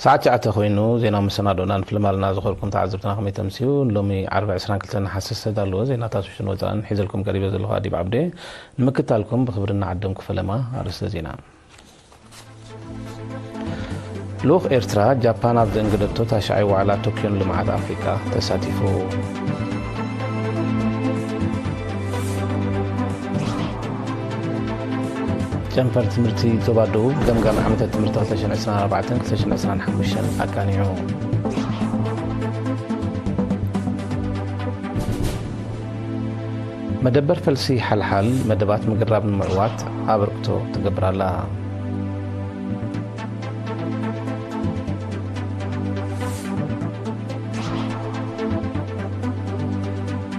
ሰዓት ትሽዓተ ኮይኑ ዜናዊ መሰናዶና ንፍልማልና። ዝኾርኩም ተዓዘብትና ከመይ ተምስዩ? ሎሚ ዓርቢ ዕስራን ክልተን ነሓሰ ዝተዳለወ ዜናታት ውሽጥን ወፃእን ሒዘልኩም ቀሪበ ዘለኹ ኣዲብ ዓብዴ። ንምክታልኩም ብኽብሪ እናዓደምኩ ፈለማ ኣርእስተ ዜና። ልኡኽ ኤርትራ ጃፓን ኣብ ዘእንገደቶ ታሽዓይ ዋዕላ ቶክዮን ልምዓት ኣፍሪቃ ተሳቲፉ። ጨንፈር ትምህርቲ ዞባ ደቡብ ገምጋም ዓመተ ትምህርቲ ክልተ ሽሕን ዕስራን ኣርባዕተን ክልተ ሽሕን ዕስራን ሓሙሽተን ኣቃኒዑ። መደበር ፈልሲ ሓልሓል መደባት ምግራብ ንምዕዋት ኣበርክቶ ትገብር ኣላ።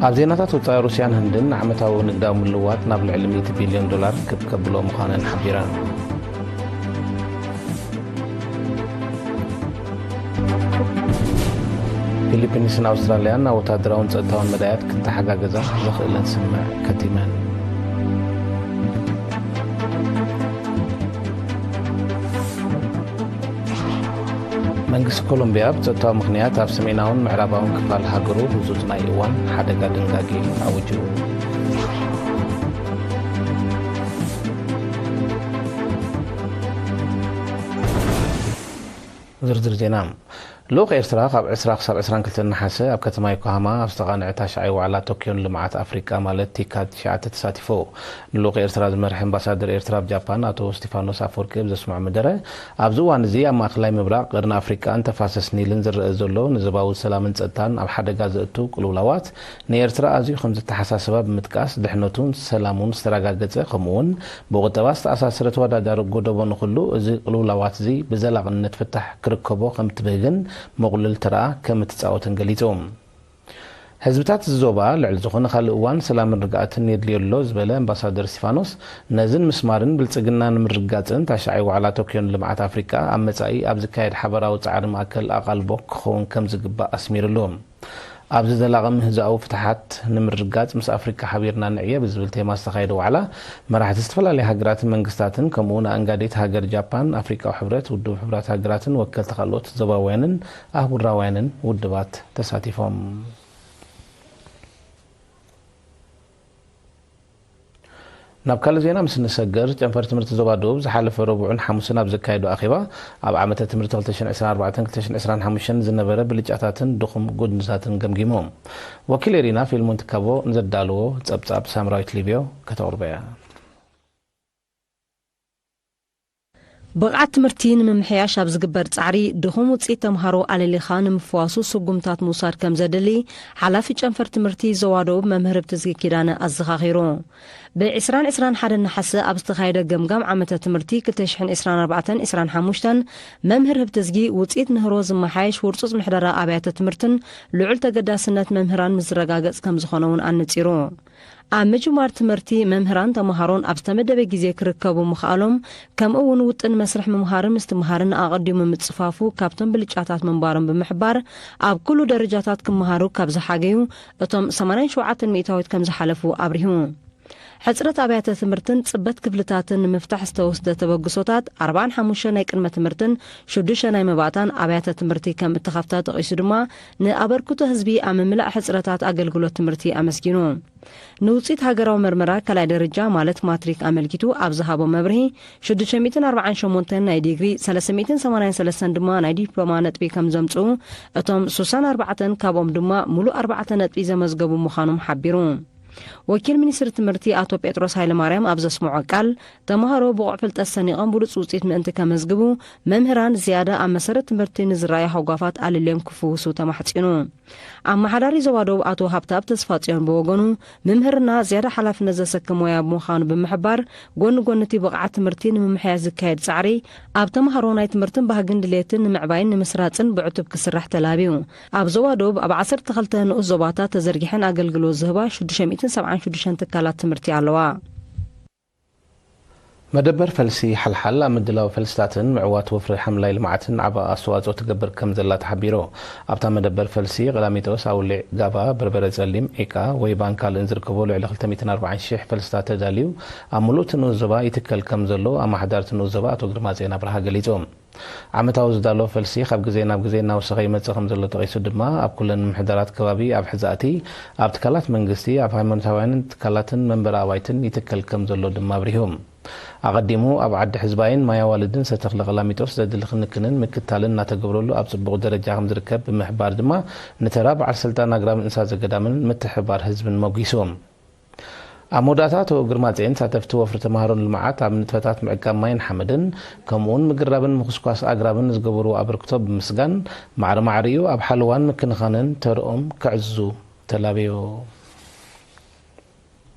ኣብ ዜናታት ወጻኢ፣ ሩስያን ህንድን ንዓመታዊ ንግዳዊ ምልውዋጥ ናብ ልዕሊ ሚእቲ ቢልዮን ዶላር ክብ ከብሎ ምዃነን ሓቢረን። ፊሊፒንስን ኣውስትራልያን ኣብ ወታደራውን ጸጥታውን መዳያት ክተሓጋገዛ ዘኽእለን ስምምዕ ከቲመን። መንግስቲ ኮሎምቢያ ብጸጥታዊ ምኽንያት ኣብ ሰሜናውን ምዕራባውን ክፋል ሃገሩ ህጹጽ ናይ እዋን ሓደጋ ድንጋጌ ኣዊጁ። ዝርዝር ዜና። ልኡኽ ኤርትራ ካብ ዕስራ ክሳብ ዕስራን ክልተን ነሓሰ ኣብ ከተማ ዮኮሃማ ኣብ ዝተቓንዐ ታሽዓይ ዋዕላ ቶክዮን ልምዓት ኣፍሪቃ ማለት ቲካድ ትሽዓተ ተሳቲፉ። ንልኡኽ ኤርትራ ዝመርሐ ኣምባሳደር ኤርትራ ኣብ ጃፓን ኣቶ እስቲፋኖስ ኣፈወርቂ ኣብ ዘስምዖ መደረ፣ ኣብዚ እዋን እዚ ኣብ ማእከላይ ምብራቕ፣ ቀርኒ ኣፍሪቃን ተፋሰስ ኒልን ዝረአ ዘሎ ንዞባዊ ሰላምን ጸጥታን ኣብ ሓደጋ ዘእቱ ቅልውላዋት ንኤርትራ ኣዝዩ ከም ዘተሓሳስባ ብምጥቃስ፣ ድሕነቱን ሰላሙን ዝተረጋገጸ ከምኡ'ውን ብቁጠባ ዝተኣሳሰረ ተወዳዳሪ ጎደቦ ንኹሉ እዚ ቅልውላዋት እዚ ብዘላቕነት ፍታሕ ክርከቦ ከም እትብህግን ምቕሉል ተራ ከም እትጻወትን ገሊጹ። ህዝብታት እዚ ዞባ ልዕሊ ዝኾነ ካልእ እዋን ሰላምን ርግኣትን የድልዮ ኣሎ ዝበለ ኣምባሳደር እስቲፋኖስ፣ ነዚ ንምስማርን ብልጽግና ንምርግጋጽን ታሽዓይ ዋዕላ ቶክዮን ልምዓት ኣፍሪቃ ኣብ መጻኢ ኣብ ዝካየድ ሓበራዊ ጻዕሪ ማእከል ኣቓልቦ ክኸውን ከም ዝግባእ ኣስሚርሉ። ኣብዚ ዘላቒ ምህዞኣዊ ፍትሓት ንምርግጋጽ ምስ ኣፍሪቃ ሓቢርና ንዕየ ብዝብል ቴማ ዝተኻየደ ዋዕላ፣ መራሕቲ ዝተፈላለያ ሃገራትን መንግስታትን፣ ከምኡ'ውን ኣኣንጋዲት ሃገር ጃፓን፣ ኣፍሪቃዊ ሕብረት፣ ውድብ ሕቡራት ሃገራትን ወከልቲ ካልኦት ዞባውያንን ኣህጉራውያንን ውድባት ተሳቲፎም። ናብ ካልእ ዜና ምስ እንሰገር፣ ጨንፈር ትምህርቲ ዞባ ደቡብ ዝሓለፈ ረቡዕን ሓሙስን ኣብ ዘካየዶ ኣኼባ፣ ኣብ ዓመተ ትምህርቲ ክልተ ሽሕን ዕስራን ኣርባዕተን ክልተ ሽሕን ዕስራን ሓሙሽተን ዝነበረ ብልጫታትን ድኹም ጎድንታትን ገምጊሙ። ወኪል ኤሪና ፊልሞን ትካቦ ንዘዳለዎ ጸብጻብ ሳምራዊት ሊብዮ ከተቕርቦ እያ። ብቕዓት ትምህርቲ ንምምሕያሽ ኣብ ዝግበር ጻዕሪ፣ ድኹም ውጽኢት ተምሃሮ ኣለሊኻ ንምፍዋሱ ስጉምታት ምውሳድ ከም ዘድሊ፣ ሓላፊ ጨንፈር ትምህርቲ ዞባ ደቡብ መምህር ህብትዝጊ ኪዳነ ኣዘኻኺሩ። ብ ዕስራን ዕስራን ሓደን ነሓሰ ኣብ ዝተኻየደ ገምጋም ዓመተ ትምህርቲ ክልተ ሽሕን ዕስራን ኣርባዕተን ዕስራን ሓሙሽተን፣ መምህር ህብትዝጊ፣ ውጽኢት ምህሮ ዝመሓየሽ ህርጹጽ ምሕደራ ኣብያተ ትምህርትን ልዑል ተገዳስነት መምህራን ምስ ዝረጋገጽ ከም ዝኾነ እውን ኣነጺሩ። ኣብ ምጅማር ትምህርቲ፣ መምህራን ተምሃሮን ኣብ ዝተመደበ ግዜ ክርከቡ ምኽኣሎም፣ ከምኡ እውን ውጥን መስርሕ ምምሃርን ምስትምሃርን ኣቐዲሙ ምጽፋፉ ካብቶም ብልጫታት ምንባሮም ብምሕባር፣ ኣብ ኩሉ ደረጃታት ክመሃሩ ካብ ዝሓገዩ እቶም ሰማንያን ሸውዓተን ሚእታዊት ከም ዝሓለፉ ኣብሪሁ። ሕጽረት ኣብያተ ትምህርትን ጽበት ክፍልታትን ንምፍታሕ ዝተወስደ ተበግሶታት፣ ኣርባዓን ሓሙሽተን ናይ ቅድመ ትምህርትን ሽዱሽተ ናይ መባእታን ኣብያተ ትምህርቲ ከም እተኸፍታ ጠቒሱ ድማ፣ ንኣበርክቶ ህዝቢ ኣብ ምምላእ ሕጽረታት ኣገልግሎት ትምህርቲ ኣመስጊኑ። ንውጽኢት ሃገራዊ መርመራ ካልኣይ ደረጃ ማለት ማትሪክ ኣመልኪቱ ኣብ ዝሃቦ መብርሂ፣ ሽዱሽተ ሚእትን ኣርባዓን ሸሞንተን ናይ ዲግሪ፣ ሰለስተ ሚእትን ሰማንያን ሰለስተን ድማ ናይ ዲፕሎማ ነጥቢ ከም ዘምጽኡ፣ እቶም ስሳን ኣርባዕተን ካብኦም ድማ ሙሉእ ኣርባዕተ ነጥቢ ዘመዝገቡ ምዃኖም ሓቢሩ። ወኪል ሚኒስትሪ ትምህርቲ ኣቶ ጴጥሮስ ሃይለማርያም ኣብ ዘስምዖ ቃል፣ ተምሃሮ ብቑዕ ፍልጠት ሰኒቖም ብሉጽ ውጽኢት ምእንቲ ከመዝግቡ፣ መምህራን ዝያዳ ኣብ መሰረት ትምህርቲ ንዝረኣዩ ሃጓፋት ኣለልዮም ክፍውሱ ተማሕጺኑ። ኣመሓዳሪ ዞባ ደቡብ ኣቶ ሃብተኣብ ተስፋጽዮን ብወገኑ፣ ምምህርና ዝያዳ ሓላፍነት ዘሰክም ሞያ ብምዃኑ ብምሕባር፣ ጎኒ ጎኒ እቲ ብቕዓት ትምህርቲ ንምምሕያሽ ዝካየድ ጻዕሪ፣ ኣብ ተምሃሮ ናይ ትምህርትን ባህግን ድሌትን ንምዕባይን ንምስራጽን ብዕቱብ ክስራሕ ተላብዩ። ኣብ ዞባ ደቡብ ኣብ ዓሰርተ ክልተ ንኡስ ዞባታት ተዘርጊሐን ኣገልግሎት ዝህባ ሽዱሽተ ሚእትን ሰብዓን ሽዱሽተን ትካላት ትምህርቲ ኣለዋ። መደበር ፈልሲ ሓልሓል ኣብ ምድላው ፈልስታትን ምዕዋት ወፍሪ ሓምላይ ልምዓትን ዓቢ ኣስተዋጽኦ ትገብር ከም ዘላ ተሓቢሩ። ኣብታ መደበር ፈልሲ ቀላሚጦስ፣ ኣውሊዕ፣ ጋባ፣ በርበረ ጸሊም፣ ዒቃ፣ ወይባን ካልእን ዝርከቦ ልዕሊ ክልተ ሚእትን ኣርባዓን ሽሕ ፈልስታት ተዳልዩ ኣብ ምሉእ እቲ ንኡስ ዞባ ይትከል ከም ዘሎ ኣመሓዳሪ እቲ ንኡስ ዞባ ኣቶ ግርማጽዮን ኣብርሃ ገሊጹ። ዓመታዊ ዝዳሎ ፈልሲ ካብ ግዜ ናብ ግዜ እናወሰኸ ይመጽእ ከም ዘሎ ጠቒሱ ድማ፣ ኣብ ኩለን ምምሕዳራት ከባቢ፣ ኣብ ሕዛእቲ፣ ኣብ ትካላት መንግስቲ፣ ኣብ ሃይማኖታውያንን ትካላትን መንበሪ ኣባይትን ይትከል ከም ዘሎ ድማ ኣብሪሁ። ኣቐዲሙ ኣብ ዓዲ ሕዝባይን ማይ ኣዋልድን ዝተተኽለ ቀላሚጦስ ዘድሊ ክንክንን ምክትታልን እናተገብረሉ ኣብ ጽቡቕ ደረጃ ከም ዝርከብ ብምሕባር ድማ፣ ንተራ በዓል ስልጣን ኣግራብን እንስሳ ዘገዳምን ምትሕብባር ህዝብን ሞጒሱ። ኣብ መወዳእታ ኣቶ ግርማጽዮን፣ ተሳተፍቲ ወፍሪ ተምሃሮን ልምዓት ኣብ ንጥፈታት ምዕቃብ ማይን ሓመድን፣ ከምኡውን ምግራብን ምኹስኳስ ኣግራብን ዝገበርዎ ኣበርክቶ ብምስጋን፣ ማዕረ ማዕሪኡ ኣብ ሓለዋን ምክንኻንን ተርኦም ከዕዝዙ ተላብዩ።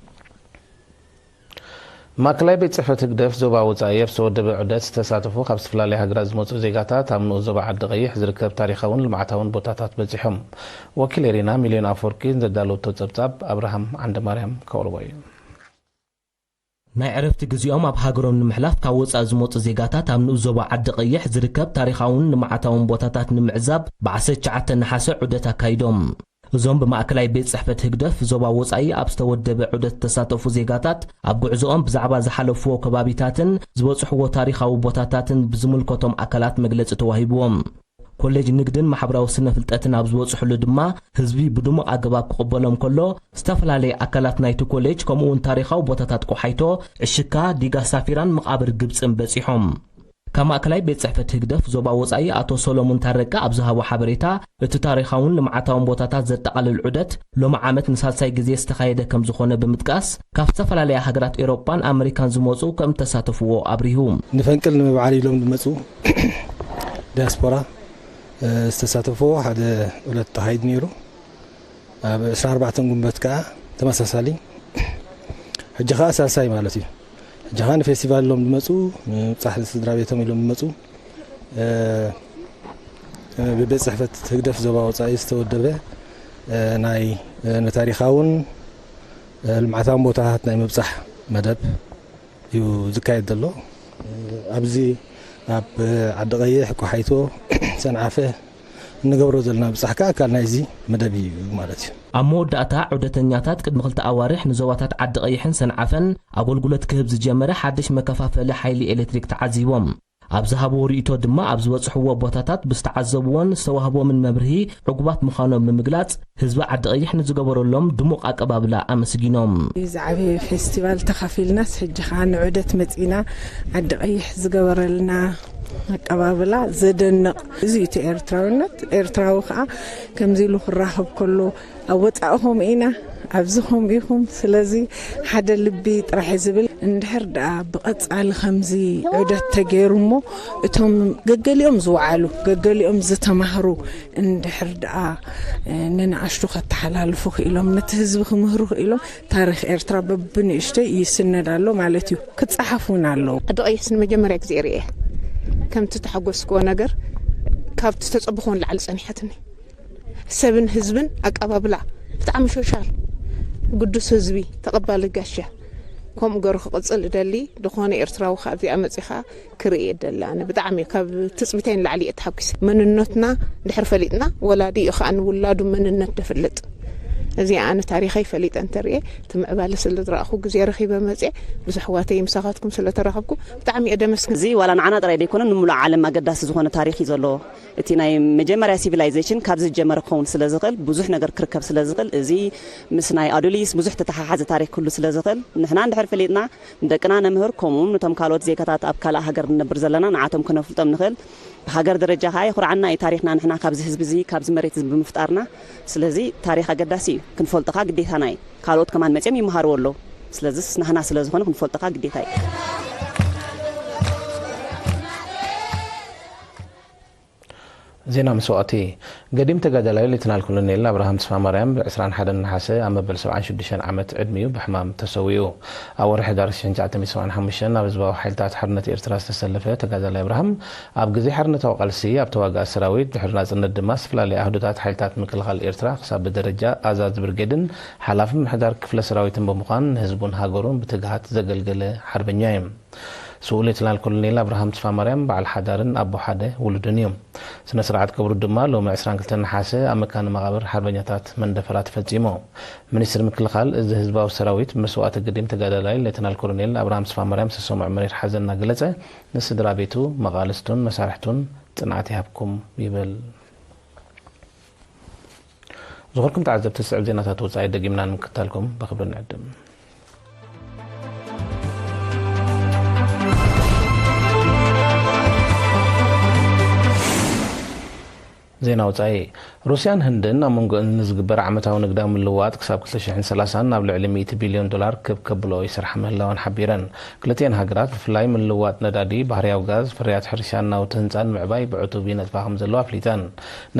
ማእከላይ ቤት ጽሕፈት ህግደፍ ዞባ ወጻኢ ኣብ ዝተወደበ ዑደት ዝተሳተፉ ካብ ዝተፈላለያ ሃገራት ዝመጹ ዜጋታት ኣብ ንኡስ ዞባ ዓዲ ቀይሕ ዝርከብ ታሪኻውን ልምዓታውን ቦታታት በጺሖም። ወኪል ኤሪና ሚልዮን ኣፈወርቂ ዘዳለወቶ ጸብጻብ ኣብርሃም ዓንደማርያም ከቕርቦ እዩ። ናይ ዕረፍቲ ግዜኦም ኣብ ሃገሮም ንምሕላፍ ካብ ወጻኢ ዝመጹ ዜጋታት ኣብ ንኡስ ዞባ ዓዲ ቀይሕ ዝርከብ ታሪኻውን ልምዓታውን ቦታታት ንምዕዛብ ብ ዓሰርተ ትሽዓተ ነሓሰ ዑደት ኣካይዶም። እዞም ብማእከላይ ቤት ጽሕፈት ህግደፍ ዞባ ወጻኢ ኣብ ዝተወደበ ዑደት ዝተሳተፉ ዜጋታት፣ ኣብ ጉዕዞኦም ብዛዕባ ዝሓለፍዎ ከባቢታትን ዝበጽሕዎ ታሪኻዊ ቦታታትን ብዝምልከቶም ኣካላት መግለጺ ተዋሂብዎም። ኮሌጅ ንግድን ማሕበራዊ ስነ ፍልጠትን ኣብ ዝበጽሕሉ ድማ፣ ህዝቢ ብድሙቕ ኣገባብ ክቕበሎም ከሎ፣ ዝተፈላለየ ኣካላት ናይቲ ኮሌጅ፣ ከምኡ እውን ታሪኻዊ ቦታታት ቆሓይቶ፣ ዕሽካ፣ ዲጋ ሳፊራን መቓብር ግብጽን በጺሖም። ካብ ማእከላይ ቤት ጽሕፈት ህግደፍ ዞባ ወጻኢ ኣቶ ሶሎሙን ታረቀ ኣብ ዝሃቦ ሓበሬታ፣ እቲ ታሪኻውን ልምዓታውን ቦታታት ዘጠቓልል ዑደት ሎሚ ዓመት ንሳልሳይ ግዜ ዝተኻየደ ከም ዝኾነ ብምጥቃስ፣ ካብ ዝተፈላለያ ሃገራት ኤውሮጳን ኣመሪካን ዝመጹ ከም እተሳተፍዎ ኣብሪሁ። ንፈንቅል ንምብዓል ኢሎም ዝመጹ ዲያስፖራ፣ እ፣ ዝተሳተፍዎ ሓደ ዑደት ተኻይዱ ነይሩ። ኣብ ዕስራን ኣርባዕተን ጉንበት ከኣ ተመሳሳሊ። ሕጂ ከኣ ሳልሳይ ማለት እዩ። ሕጂ ከኣ ንፌስቲቫል ኢሎም ዝመጹ፣ ንብጻሕ ንስድራ ቤቶም ኢሎም ዝመጹ፣ እ፣ ብቤት ጽሕፈት ህግደፍ ዞባ ወጻኢ ዝተወደበ፣ እ፣ ናይ፣ እ፣ ንታሪኻውን፣ እ፣ ልምዓታውን ቦታታት ናይ ምብጻሕ መደብ እዩ ዝካየድ ዘሎ። ኣብዚ ኣብ ዓዲ ቀይሕ፣ ቆሓይቶ፣ ሰንዓፈ እንገብሮ ዘለና ብጻሕ ከኣ ኣካል ናይዚ መደብ እዩ ማለት እዩ። ኣብ መወዳእታ ዑደተኛታት ቅድሚ ክልተ ኣዋርሕ ንዞባታት ዓዲ ቀይሕን ሰንዓፈን ኣገልግሎት ክህብ ዝጀመረ ሓድሽ መከፋፈሊ ሓይሊ ኤሌክትሪክ ተዓዚቦም። ኣብ ዝሃብዎ ርእይቶ ድማ ኣብ ዝበጽሕዎ ቦታታት ብዝተዓዘብዎን ዝተዋህቦምን መብርሂ ዕጉባት ምዃኖም ብምግላጽ፣ ህዝቢ ዓዲ ቀይሕ ንዝገበረሎም ድሙቕ ኣቀባብላ ኣመስጊኖም። እዚ ዓቢ ፌስቲቫል ተኻፊልናስ፣ ሕጂ ኸኣ ንዑደት መጺና፣ ዓዲ ቀይሕ ዝገበረልና ኣቀባብላ ዘደንቕ። እዚ እዩ እቲ ኤርትራውነት። ኤርትራዊ ኸኣ ከምዚ ኢሉ ክራኸብ ከሎ፣ ኣብ ወጻኢ ከምኡ ኢና፣ ኣብዚ ከምኡ ኢኹም፣ ስለዚ ሓደ ልቢ ጥራሕ እዩ ዝብል። እንድሕር ደኣ ብቐጻሊ ከምዚ ዑደት ተገይሩ እሞ፣ እቶም ገገሊኦም ዝወዓሉ፣ ገገሊኦም ዝተማህሩ፣ እንድሕር ደኣ፣ እ፣ ንንኣሽቱ ከተሓላልፉ ክኢሎም፣ ነቲ ህዝቢ ክምህሩ ክኢሎም፣ ታሪኽ ኤርትራ በብንእሽተይ ይስነድ ኣሎ ማለት እዩ። ክጸሓፍ እውን ኣለዎ። ዓዲ ቀይሕስ ንመጀመርያ ግዜ ርእየ። ከምቲ ተሓጎስክዎ ነገር፣ ካብቲ ዝተጸበኽዎ ንላዕሊ ጸኒሓትኒ። ሰብን ህዝብን ኣቀባብላ ብጣዕሚ ሾሻል፣ ግዱስ ህዝቢ፣ ተቐባሊ ጋሻ። ከምኡ ገሩ ክቕጽል እደሊ። ዝኾነ ኤርትራዊ ከኣ ኣብዚኣ መጺኻ ክርኢ እደሊ። ኣነ ብጣዕሚ ካብ ትጽቢተይ ንላዕሊ እየ ተሓጒሰ። መንነትና ድሕር ፈሊጥና፣ ወላዲ እዩ ከኣ ንውላዱ መንነት ደፍልጥ። እዚኣ ኣነ ታሪኸይ ፈሊጠ እንተርእየ፣ እቲ ምዕባለ ስለ ዝረኣኹ፣ ግዜ ረኺበ መጽየ፣ ምስ ኣሕዋተይ ምሳኻትኩም ስለ ተራኸብኩ ብጣዕሚ እየ ደመስግን። እዚ ዋላ ንዓና ጥራይ ዘይኮነ፣ ንምሉእ ዓለም ኣገዳሲ ዝኾነ ታሪኽ እዩ ዘለዎ። እቲ ናይ መጀመርያ ሲቪላይዜሽን ካብዚ ዝጀመረ ክኸውን ስለ ዝኽእል፣ ብዙሕ ነገር ክርከብ ስለ ዝኽእል፣ እዚ ምስ ናይ ኣዱሊስ ብዙሕ ተተሓሓዘ ታሪኽ ክህሉ ስለ ዝኽእል፣ ንሕና እንድሕር ፈሊጥና፣ ንደቅና ነምህር፣ ከምኡ እውን ነቶም ካልኦት ዜጋታት ኣብ ካልእ ሃገር ንነብር ዘለና ንዓቶም ክነፍልጦም ንኽእል። ብሃገር ደረጃ ከኣ የኹርዓና እዩ ታሪኽና፣ ንሕና ካብዚ ህዝቢ እዚ፣ ካብዚ መሬት እዚ ብምፍጣርና። ስለዚ ታሪኽ ኣገዳሲ እዩ፣ ክንፈልጦ ከኣ ግዴታና እዩ። ካልኦት ከማን መጺኦም ይመሃርዎ ኣለዉ። ስለዚስ ናህና ስለ ዝኾነ ክንፈልጦ ከኣ ግዴታ እዩ። ዜና መስዋእቲ። ገዲም ተጋዳላይ ሌተናል ኮሎኔል ኣብርሃም ተስፋማርያም ብ ዕስራን ሓደን ነሓሰ ኣብ መበል ሰብዓን ሽዱሽተን ዓመት ዕድሚኡ ብሕማም ተሰዊኡ። ኣብ ወርሒ ሕዳር ሽሕን ትሽዓተ ሚእትን ሰብዓን ሓሙሽተን ኣብ ህዝባዊ ሓይልታት ሓርነት ኤርትራ ዝተሰለፈ ተጋዳላይ ኣብርሃም፣ ኣብ ግዜ ሓርነታዊ ቃልሲ ኣብ ተዋጋኢ ሰራዊት፣ ድሕሪ ናጽነት ድማ ዝተፈላለያ ኣህዱታት ሓይልታት ምክልኻል ኤርትራ ክሳብ ብደረጃ ኣዛዚ ብርጌድን ሓላፊ ምምሕዳር ክፍለ ሰራዊትን ብምዃን ንህዝቡን ሃገሩን ብትግሃት ዘገልገለ ሓርበኛ እዩ። ስዉእ ሌተናል ኮሎኔል ኣብርሃም ተስፋማርያም በዓል ሓዳርን ኣቦ ሓደ ውሉድን እዩ። ስነ ስርዓት ቀብሩ ድማ ሎሚ ዕስራን ክልተን ነሓሰ ኣብ መካነ መቓብር ሓርበኛታት መንደፈራ ተፈጺሙ። ሚኒስትሪ ምክልኻል፣ እዚ ህዝባዊ ሰራዊት፣ ብመስዋእቲ ግዲም ተጋዳላይ ሌተናል ኮሎኔል ኣብርሃም ተስፋማርያም ዝተሰምዖ መሪር ሓዘን እናገለጸ፣ ንስድራ ቤቱ፣ መቓልስቱን መሳርሕቱን ጽንዓት ይሃብኩም ይብል። ዝኸበርኩም ተዓዘብቲ፣ ዝስዕብ ዜናታት ወጻኢ ደጊምና ንምክታልኩም ብኽብሪ ንዕድም። ዜና ወጻኢ። ሩስያን ህንድን ኣብ መንጎ ንዝግበር ዓመታዊ ንግዳዊ ምልውዋጥ ክሳብ ክልተ ሽሕን ሰላሳን ናብ ልዕሊ ሚእቲ ቢልዮን ዶላር ክብ ከብልኦ ይሰርሓ ምህላወን ሓቢረን። ክልቲኤን ሃገራት ብፍላይ ምልውዋጥ ነዳዲ፣ ባህርያዊ ጋዝ፣ ፍርያት ሕርሻን ናውቲ ህንጻን ምዕባይ ብዕቱብ ይነጥፋ ከም ዘለዋ ኣፍሊጠን።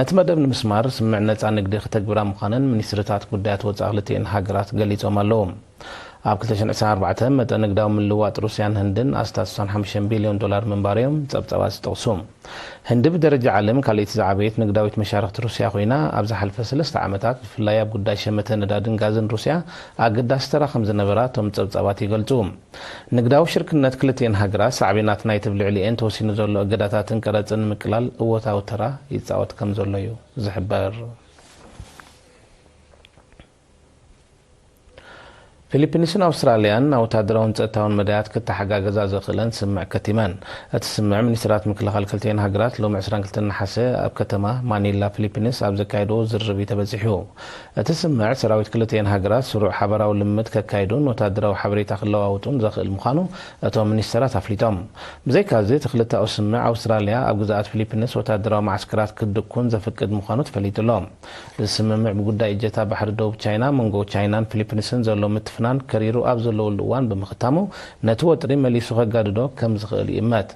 ነቲ መደብ ንምስማር ስምምዕ ነጻ ንግዲ ክተግብራ ምዃነን ሚኒስትርታት ጉዳያት ወጻኢ ክልቲኤን ሃገራት ገሊጾም ኣለዉ። ኣብ ክልተ ሽሕን ዕስራን ኣርባዕተን መጠን ንግዳዊ ምልውዋጥ ሩስያን ህንድን ኣስታት ስሳን ሓሙሽተን ቢልዮን ዶላር ምንባሩ እዮም ጸብጻባት ዝጠቕሱ። ህንዲ ብደረጃ ዓለም ካልኣይቲ ዝዓበየት ንግዳዊት መሻርኽቲ ሩስያ ኮይና፣ ኣብ ዝሓለፈ ሰለስተ ዓመታት ብፍላይ ኣብ ጉዳይ ሸመተ ነዳድን ጋዝን ሩስያ ኣገዳሲ ተራ ከም ዝነበራ እቶም ጸብጻባት ይገልጹ። ንግዳዊ ሽርክነት ክልቲኤን ሃገራት ሳዕቤናት ናይቲ ብልዕሊኤን ተወሲኑ ዘሎ እገዳታትን ቀረጽን ንምቅላል እወታዊ ተራ ይጻወት ከም ዘሎ እዩ ዝሕበር። ፊሊፒንስን ኣውስትራልያን ኣብ ወታደራውን ጸጥታውን መዳያት ክተሓጋገዛ ዘኽእለን ስምምዕ ከቲመን። እቲ ስምምዕ ሚኒስትራት ምክልኻል ክልቲኤን ሃገራት ሎሚ ዕስራን ክልተን ነሓሰ ኣብ ከተማ ማኒላ ፊሊፒንስ ኣብ ዘካየድዎ ዝርርብ እዩ ተበጺሑ። እቲ ስምምዕ ሰራዊት ክልቲኤን ሃገራት ስሩዕ ሓባራዊ ልምምድ ከካይዱን ወታደራዊ ሓበሬታ ክለዋወጡን ዘኽእል ምዃኑ እቶም ሚኒስትራት ኣፍሊጦም። ብዘይካዚ እቲ ክልተኣዊ ስምምዕ ኣውስትራልያ ኣብ ግዝኣት ፊሊፒንስ ወታደራዊ መዓስከራት ክትድኩን ዘፍቅድ ምዃኑ ተፈሊጡ ኣሎ። እዚ ስምምዕ ብጉዳይ እጀታ ባሕሪ ደቡብ ቻይና መንጎ ቻይናን ፊሊፒንስን ዘሎ ምትፍናን ከሪሩ ኣብ ዘለወሉ እዋን ብምኽታሙ፣ ነቲ ወጥሪ መሊሱ ከጋድዶ ከም ዝኽእል ይእመት።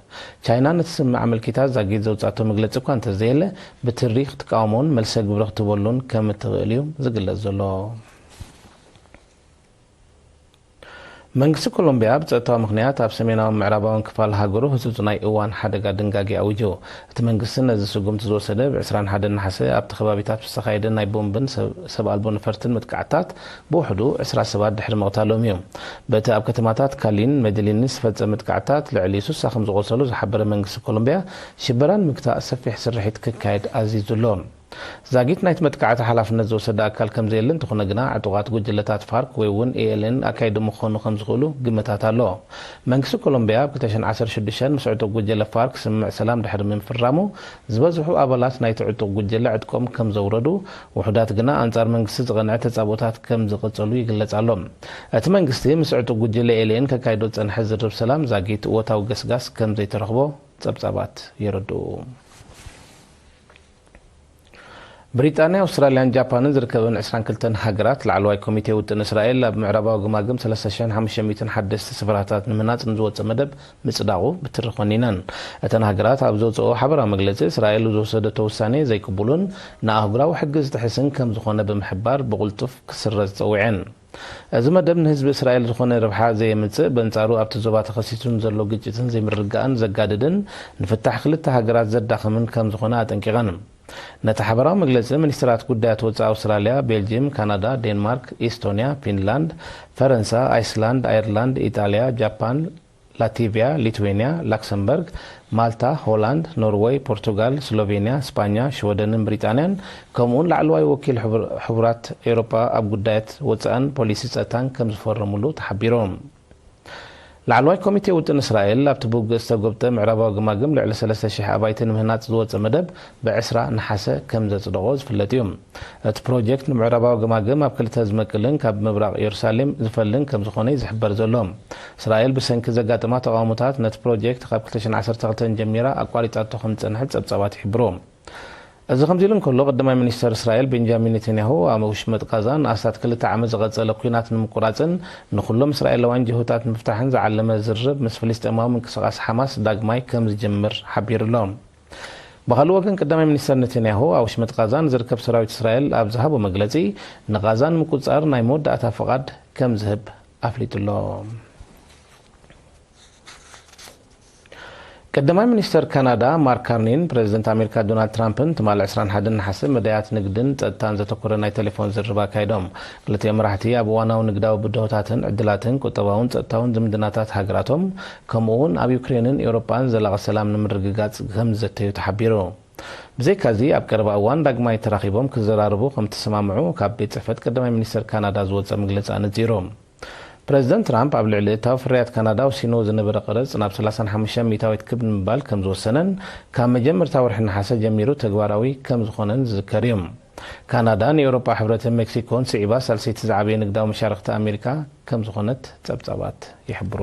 ቻይና ነቲ ስምምዕ ኣመልኪታ ዛጊት ዘውጻቶ መግለጺ እኳ እንተዘየለ፣ ብትሪ ክትቃወሞን መልሰ ግብሪ ክትህበሉን ከም እትኽእል እዩ ዝግለጽ ዘሎ። መንግስቲ ኮሎምቢያ ብጸጥታዊ ምኽንያት ኣብ ሰሜናዊ ምዕራባውን ክፋል ሃገሩ ህጹጽ ናይ እዋን ሓደጋ ድንጋጌ ኣዊጁ። እቲ መንግስቲ ነዚ ስጉምቲ ዝወሰደ ብ ዕስራን ሓደን ነሓሰ ኣብቲ ከባቢታት ብዝተኻየደ ናይ ቦምብን ሰብ፣ ሰብ ኣልቦ ነፈርትን መጥቃዕትታት ብውሕዱ ዕስራ ሰባት ድሕሪ ምቕታሎም እዩ። በቲ ኣብ ከተማታት ካሊን መድሊንን ዝተፈጸመ መጥቃዕትታት ልዕሊ ሱሳ ከም ዝቖሰሉ ዝሓበረ መንግስቲ ኮሎምቢያ፣ ሽበራ ንምግታእ ሰፊሕ ስርሒት ክካየድ ኣዚዙ ኣሎ። ዛጊት ናይቲ መጥቃዕቲ ሓላፍነት ዝወሰደ ኣካል ከም ዘየለ እንተኾነ ግና፣ ዕጡቓት ጉጅለታት ፋርክ ወይ እውን ኤ ኤል ኤን ኣካይዶም ክኾኑ ከም ዝኽእሉ ግምታት ኣሎ። መንግስቲ ኮሎምቢያ ኣብ ክልተ ሽሕን ዓሰርተ ሽዱሽተን ምስ ዕጡቕ ጉጅለ ፋርክ ስምምዕ ሰላም ድሕሪ ምፍራሙ፣ ዝበዝሑ ኣባላት ናይቲ ዕጡቕ ጉጅለ ዕጥቆም ከም ዘውረዱ፣ ውሑዳት ግና ኣንጻር መንግስቲ ዝቐንዐ ተጻብኦታት ከም ዝቐጸሉ ይግለጽ ኣሎ። እቲ መንግስቲ ምስ ዕጡቕ ጉጅለ ኤ ኤል ኤን ከካይዶ ዝጸንሐ ዝርርብ ሰላም ዛጊት እወታዊ ገስጋስ ከም ዘይተረኽቦ ጸብጻባት የረድኡ። ብሪጣንያ፣ ኣውስትራልያን ጃፓንን ዝርከበን ዕስራን ክልተን ሃገራት ላዕለዋይ ኮሚቴ ውጥን እስራኤል ኣብ ምዕራባዊ ግማግም ሰለስተ ሽሕን ሓሙሽተ ሚእትን ሓደስቲ ስፍራታት ንምህናጽ ንዝወጸ መደብ ምጽዳቑ ብትሪ ኮኒነን። እተን ሃገራት ኣብ ዘውጽኦ ሓበራዊ መግለጺ፣ እስራኤል ዝወሰደቶ ውሳኔ ዘይቅቡሉን ንኣህጉራዊ ሕጊ ዝጥሕስን ከም ዝኾነ ብምሕባር፣ ብቕልጡፍ ክስረዝ ጸዊዐን። እዚ መደብ ንህዝቢ እስራኤል ዝኾነ ረብሓ ዘየምጽእ፣ በንጻሩ ኣብቲ ዞባ ተኸሲቱ ንዘሎ ግጭትን ዘይምርግጋእን ዘጋድድን ንፍታሕ ክልተ ሃገራት ዘዳኽምን ከም ዝኾነ ኣጠንቂቐን። ነቲ ሓበራዊ መግለጺ ሚኒስትራት ጉዳያት ወጻኢ ኣውስትራልያ፣ ቤልጅየም፣ ካናዳ፣ ዴንማርክ፣ ኢስቶንያ፣ ፊንላንድ፣ ፈረንሳ፣ ኣይስላንድ፣ ኣየርላንድ፣ ኢጣልያ፣ ጃፓን፣ ላቲቪያ፣ ሊትዌንያ፣ ላክሰምበርግ፣ ማልታ፣ ሆላንድ፣ ኖርወይ፣ ፖርቱጋል፣ ስሎቬንያ፣ ስጳኛ፣ ሽወደንን ብሪጣንያን፣ ከምኡውን ላዕለዋይ ወኪል ሕቡር-፣ ሕቡራት ኤውሮጳ ኣብ ጉዳያት ወጻእን ፖሊሲ ጸጥታን ከም ዝፈረሙሉ ተሓቢሩ። ላዕለዋይ ኮሚቴ ውጥን እስራኤል ኣብቲ ብውግእ ዝተጎብጠ ምዕራባዊ ግማግም ልዕሊ ሰለስተ ሽሕ ኣባይቲ ንምህናጽ ዝወጸ መደብ ብዕስራ ነሓሰ ከም ዘጽደቖ ዝፍለጥ እዩ። እቲ ፕሮጀክት ንምዕራባዊ ገማግም ኣብ ክልተ ዝመቅልን ካብ ምብራቕ ኢየሩሳሌም ዝፈልን ከም ዝኾነ እዩ ዝሕበር ዘሎ። እስራኤል ብሰንኪ ዘጋጠማ ተቓውሞታት ነቲ ፕሮጀክት ካብ ክልተ ሽሕን ዓሰርተ ክልተን ጀሚራ ኣቋሪጻቶ ከም ዝጸንሐት ጸብጻባት ይሕብሩ። እዚ ከምዚ ኢሉ እንከሎ፣ ቀዳማይ ሚኒስተር እስራኤል ቤንጃሚን ኔታንያሁ ኣብ ውሽመጥ ቃዛ ንኣስታት ክልተ ዓመት ዝቐጸለ ኲናት ንምቁራጽን ንኹሎም እስራኤላውያን ጅሆታት ንምፍታሕን ዝዓለመ ዝርርብ ምስ ፍልስጤማዊ ምንቅስቓስ ሓማስ ዳግማይ ከም ዝጅምር ሓቢሩ ኣሎ። ብኻልእ ወገን፣ ቀዳማይ ሚኒስተር ኔታንያሁ ኣብ ውሽመጥ ቃዛ ንዝርከብ ሰራዊት እስራኤል ኣብ ዝሃቦ መግለጺ፣ ንቓዛ ንምቁጽጻር ናይ መወዳእታ ፍቓድ ከም ዝህብ ኣፍሊጡ ኣሎ። ቀዳማይ ሚኒስተር ካናዳ ማርክ ካርኒን ፕረዚደንት ኣሜሪካ ዶናልድ ትራምፕን ትማሊ ዕስራን ሓደን ነሓሰ መዳያት ንግድን ጸጥታን ዘተኮረ ናይ ቴሌፎን ዝርርብ ኣካይዶም። ክልቲኦም መራሕቲ ኣብ እዋናዊ ንግዳዊ ብድሆታትን ዕድላትን ቁጠባውን ጸጥታውን ዝምድናታት ሃገራቶም፣ ከምኡ እውን ኣብ ዩክሬንን ኤውሮጳን ዘላቒ ሰላም ንምርግጋጽ ከም ዝዘተዩ ተሓቢሩ። ብዘይካዚ ኣብ ቀረባ እዋን ዳግማይ ተራኺቦም ክዘራረቡ ከም ዝተሰማምዑ ካብ ቤት ጽሕፈት ቀዳማይ ሚኒስተር ካናዳ ዝወጸ መግለጺ ኣነጺሩ። ፕረዚደንት ትራምፕ ኣብ ልዕሊ እታዊ ፍርያት ካናዳ ወሲንዎ ዝነበረ ቀረጽ ናብ ሰላሳን ሓሙሽተን ሚእታዊት ክብ ንምባል ከም ዝወሰነን ካብ መጀመርታ ወርሒ ነሓሰ ጀሚሩ ተግባራዊ ከም ዝኾነን ዝዝከር እዩ። ካናዳ ንኤውሮጳ ሕብረትን ሜክሲኮን ስዒባ ሳልሰይቲ ዝዓበየ ንግዳዊ መሻርኽቲ ኣሜሪካ ከም ዝኾነት ጸብጻባት ይሕብሩ።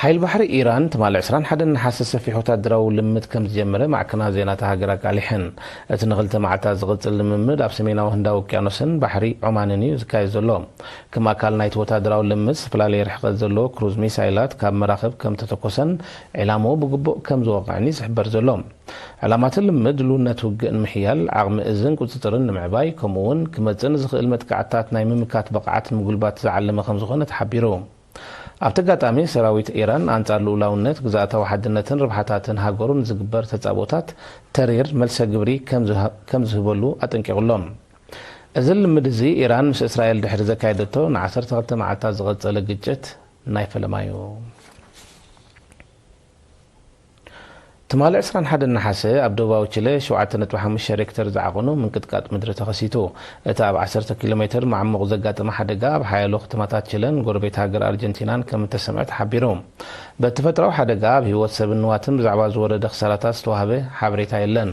ሓይል ባሕሪ ኢራን ትማሊ ዕስራን ሓደን ነሓሰ ሰፊሕ ወታደራዊ ልምምድ ከም ዝጀመረ ማዕከናት ዜና እታ ሃገር ኣቃሊሐን። እቲ ንኽልተ መዓልታት ዝቕጽል ልምምድ ኣብ ሰሜናዊ ህንዳዊ ውቅያኖስን ባሕሪ ዖማንን እዩ ዝካየድ ዘሎ። ከም ኣካል ናይቲ ወታደራዊ ልምምድ ዝተፈላለየ ርሕቀት ዘለዎ ክሩዝ ሚሳይላት ካብ መራኽብ ከም ተተኮሰን ዕላምኡ ብግቡእ ከም ዝወቕዕን እዩ ዝሕበር ዘሎ። ዕላማ እቲ ልምምድ ድልውነት ውግእ ንምሕያል፣ ዓቕሚ እዝን ቁጽጽርን ንምዕባይ፣ ከምኡ እውን ክመጽእ ንዝኽእል መጥቃዕትታት ናይ ምምካት ብቕዓት ንምጉልባት ዝዓለመ ከም ዝኾነ ተሓቢሩ። ኣብቲ ኣጋጣሚ፣ ሰራዊት ኢራን ኣንጻር ልኡላውነት፣ ግዝኣታዊ ሓድነትን ርብሓታትን ሃገሩ ንዝግበር ተጻብኦታት ተሪር መልሰ ግብሪ ከም ዝሃ-፣ ከም ዝህበሉ ኣጠንቂቑ ኣሎ። እዚ ልምድ እዚ፣ ኢራን ምስ እስራኤል ድሕሪ ዘካየደቶ ንዓሰርተ ክልተ መዓልታት ዝቐጸለ ግጭት ናይ ፈለማ እዩ። ትማሊ ዕስራን ሓደን ነሓሰ ኣብ ደቡባዊ ቺለ ሸውዓተ ነጥቢ ሓሙሽተ ሬክተር ዝዓቐኑ ምንቅጥቃጥ ምድሪ ተኸሲቱ። እቲ ኣብ ዓሰርተ ኪሎ ሜትር ማዕሙቕ ዘጋጠመ ሓደጋ ኣብ ሓያሎ ከተማታት ቺለን ጎረቤት ሃገር ኣርጀንቲናን ከም እተሰምዐ ተሓቢሩ። በቲ ተፈጥሮኣዊ ሓደጋ ኣብ ህይወት ሰብን ንዋትን ብዛዕባ ዝወረደ ክሳራታት ዝተዋህበ ሓበሬታ የለን።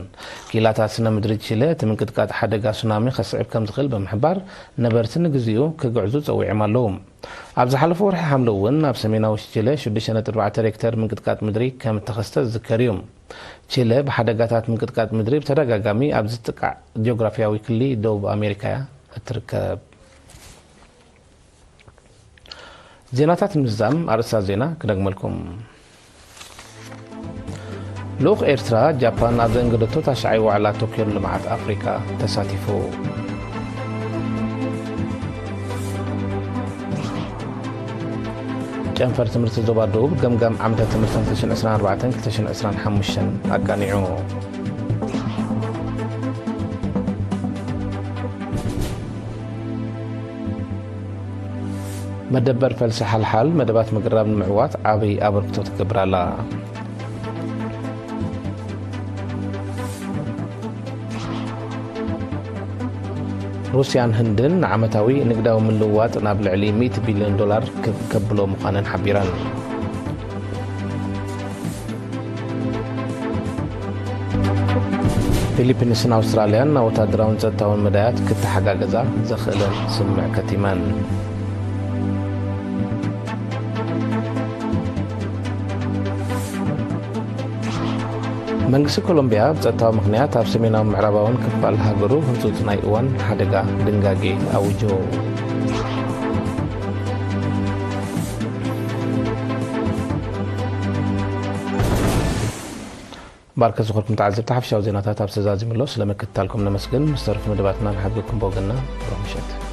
ክኢላታት ስነ ምድሪ ቺለ እቲ ምንቅጥቃጥ ሓደጋ ሱናሚ ከስዕብ ከም ዝኽእል ብምሕባር ነበርቲ ንግዚኡ ክግዕዙ ጸዊዖም ኣለዉ። ኣብ ዝሓለፈ ወርሒ ሓምለ እውን ኣብ ሰሜናዊ ቺለ ሽዱሽተ ነጥቢ ኣርባዕተ ሬክተር ምንቅጥቃጥ ምድሪ ከም እተኸስተ ዝዝከር እዩ። ቺለ ብሓደጋታት ምንቅጥቃጥ ምድሪ ብተደጋጋሚ ኣብ ዝጥቃዕ ጂኦግራፊያዊ ክሊ ደቡብ ኣሜሪካ እያ እትርከብ። ዜናታት ምዝዛም ኣርእስታት ዜና ክደግመልኩም። ልኡኽ ኤርትራ፣ ጃፓን ኣብ ዘእንገደቶ ታሽዓይ ዋዕላ ቶክዮን ልምዓት ኣፍሪካ ተሳቲፉ። ጨንፈር ትምህርቲ ዞባ ደቡብ ገምጋም ዓመተ ትምህርቲ ክልተ ሽሕን ዕስራን ኣርባዕተን ክልተ ሽሕን ዕስራን ሓሙሽተን ኣቃኒዑ። መደበር ፈልሲ ሓልሓል መደባት ምቅራብ ንምዕዋት ዓብይ ኣበርክቶ ትገብር ኣላ። ሩስያን ህንድን ንዓመታዊ ንግዳዊ ምልውዋጥ ናብ ልዕሊ ሚእቲ ቢልዮን ዶላር ክብ-፣ ከብሎ ምዃነን ሓቢረን። ፊሊፒንስን ኣውስትራልያን ናብ ወታደራውን ጸጥታውን መዳያት ክተሓጋገዛ ዘኽእለን ስምምዕ ከቲመን። መንግስቲ ኮሎምቢያ ብጸጥታዊ ምኽንያት ኣብ ሰሜናዊ ምዕራባውን ክፋል ሃገሩ ህጹጽ ናይ እዋን ሓደጋ ድንጋጌ ኣዊጁ። ባርከ ዝኾንኩም ተዓዘብቲ፣ ሓፈሻዊ ዜናታት ኣብ ተዛዚሙ ኣሎ። ስለ ምክትታልኩም ነመስግን። ምስ ተረፉ መደባትና ንሓግዝኩም ብወገንና ብሩኽ ምሸት።